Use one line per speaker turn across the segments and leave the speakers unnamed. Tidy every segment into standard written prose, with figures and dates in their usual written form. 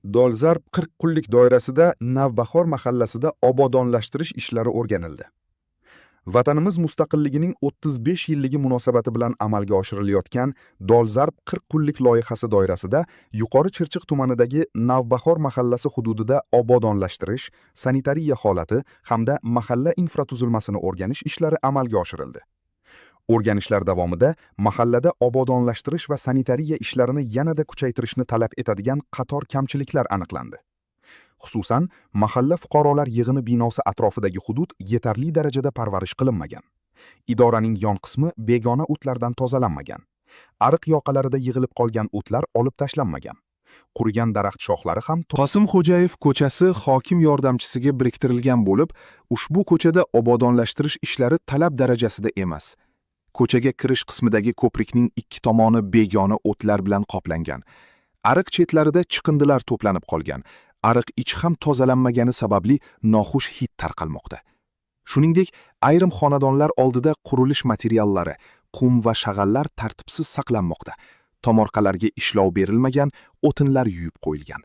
Dolzarb 40 kunlik doirasida Navbahor mahallasida obodonlashtirish ishlari o'rganildi. Vatanimiz mustaqilligining 35 yilligi munosabati bilan amalga oshirilayotgan Dolzarb 40 kunlik loyihasi doirasida Yuqori Chirchiq tumanidagi Navbahor mahallasi hududida obodonlashtirish, sanitariya holati hamda mahalla infratuzilmasini o'rganish ishlari amalga oshirildi. O'rganishlar davomida mahallada obodonlashtirish va sanitariya ishlarini yanada kuchaytirishni talab etadigan qator kamchiliklar aniqlandi. Xususan, mahalla fuqarolar yig'ini binosi atrofidagi hudud yetarli darajada parvarish qilinmagan. Idoraning yon qismi begona o'tlardan tozalanmagan. Ariq yoqalarida yig'ilib qolgan o'tlar olib tashlanmagan. Qurigan daraxt shoxlari ham
Qosim Xo'jayev ko'chasi hokim yordamchisiga biriktirilgan bo'lib, ushbu ko'chada obodonlashtirish ishlari talab darajasida emas. Ko'chaga kirish qismidagi ko'prikning ikki tomoni begona o'tlar bilan qoplangan. Ariq chetlarida chiqindilar to'planib qolgan. Ariq ichi ham tozalanmagani sababli noxush hid tarqalmoqda. Shuningdek, ayrim xonadonlar oldida qurilish materiallari, qum va shag'allar tartibsiz saqlanmoqda. Tomorqalarga ishlov berilmagan, o'tinlar yuyib qo'yilgan.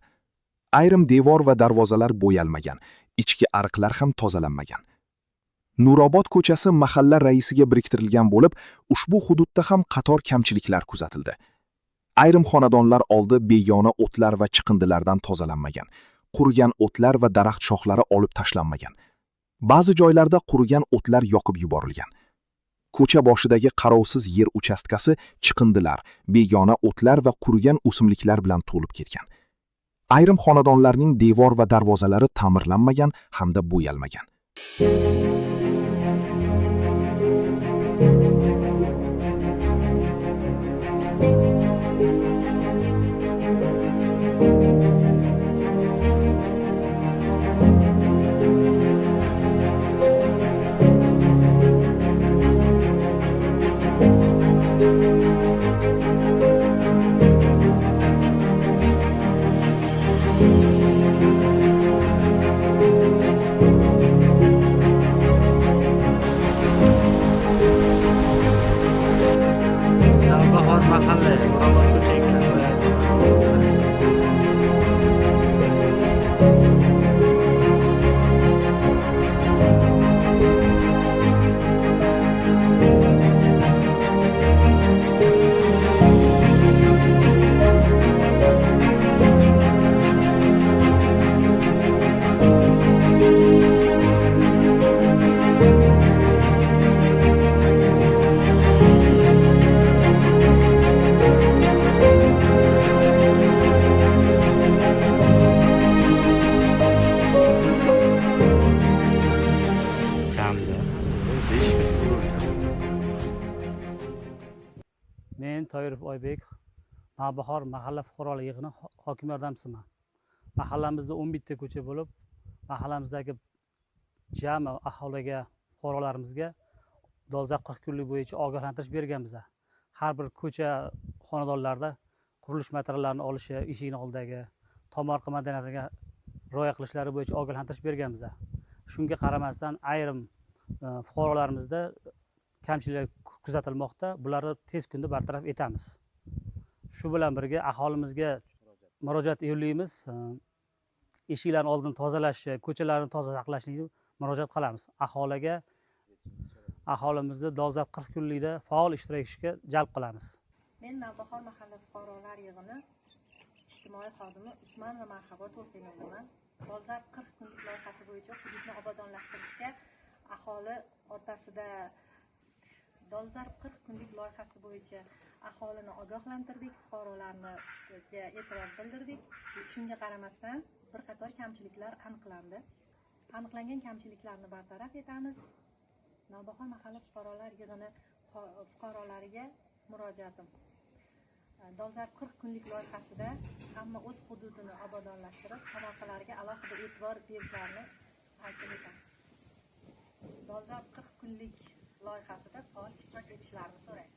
Ayrim devor va darvozalar bo'yalmagan, ichki ariqlar ham tozalanmagan. Nurobod ko'chasi mahalla raisiga biriktirilgan bo'lib, ushbu hududda ham qator kamchiliklar kuzatildi. Ayrim xonadonlar oldi begona o'tlar va chiqindilardan tozalanmagan. Qurigan o'tlar va daraxt shoxlari olib tashlanmagan. Ba'zi joylarda qurigan o'tlar yoqib yuborilgan. Ko'cha boshidagi qarovsiz yer uchastkasi chiqindilar, begona o'tlar va qurigan o'simliklar bilan to'lib ketgan. Ayrim xonadonlarning devor va darvozalari ta'mirlanmagan hamda bo'yalmagan.
Navbahor mahalla, Nurobod ko'cha ekan.
Kamda 5 ming pul.
Men Toyirov Oybek, Navbahor mahalla fuqarolar yig'ini hokim yordamchisiman. Mahallamizda 11 ta ko'cha bo'lib, mahallamizdagi jami aholiga, fuqarolarimizga dolzarb 40 kunlik bo'yicha ogohlantirish berganmiz. Har bir ko'cha xonadonlarda qurilish materiallarini olishi, eshigini oldidagi tomorqa madaniyatiga rioya qilishlari bo'yicha ogohlantirish berganmiz. Shunga qaramasdan ayrim fuqarolarimizda kamchiliklar kuzatilmoqda. Bularni tez kunda bartaraf etamiz. Shu bilan birga aholimizga murojaat yo'llaymiz. Eshiklarni oldini tozalashi, ko'chalarni toza saqlashni murojaat qilamiz. Aholiga, aholimizni dolzarb 40 kunlikda faol ishtirok etishga jalb qilamiz.
Men Navbahor mahalla fuqarolar yig'ini ijtimoiy xodimi Usmonova Marhabo To'lqinovaman. Dolzarb 40 kunlik loyihasi bo'yicha hududni obodonlashtirishga aholi o'rtasida dolzarb 40 kunlik loyihasi bo'yicha aholini ogohlantirdik, fuqarolarni e'tiroz bildirdik. Shunga qaramasdan bir qator kamchiliklar aniqlandi. Aniqlangan kamchiliklarni bartaraf etamiz. Navbahor mahalla fuqarolar yig'ini fuqarolariga murojaatim. Dolzarb 40 kunlik loyihasida hamma o'z hududini obodonlashtirib, tomorqalarga alohida e'tibor berishlarini aytib o'taman. Dolzarb 40 kunlik loyihasida faol ishtirok etishlarini so'rayman.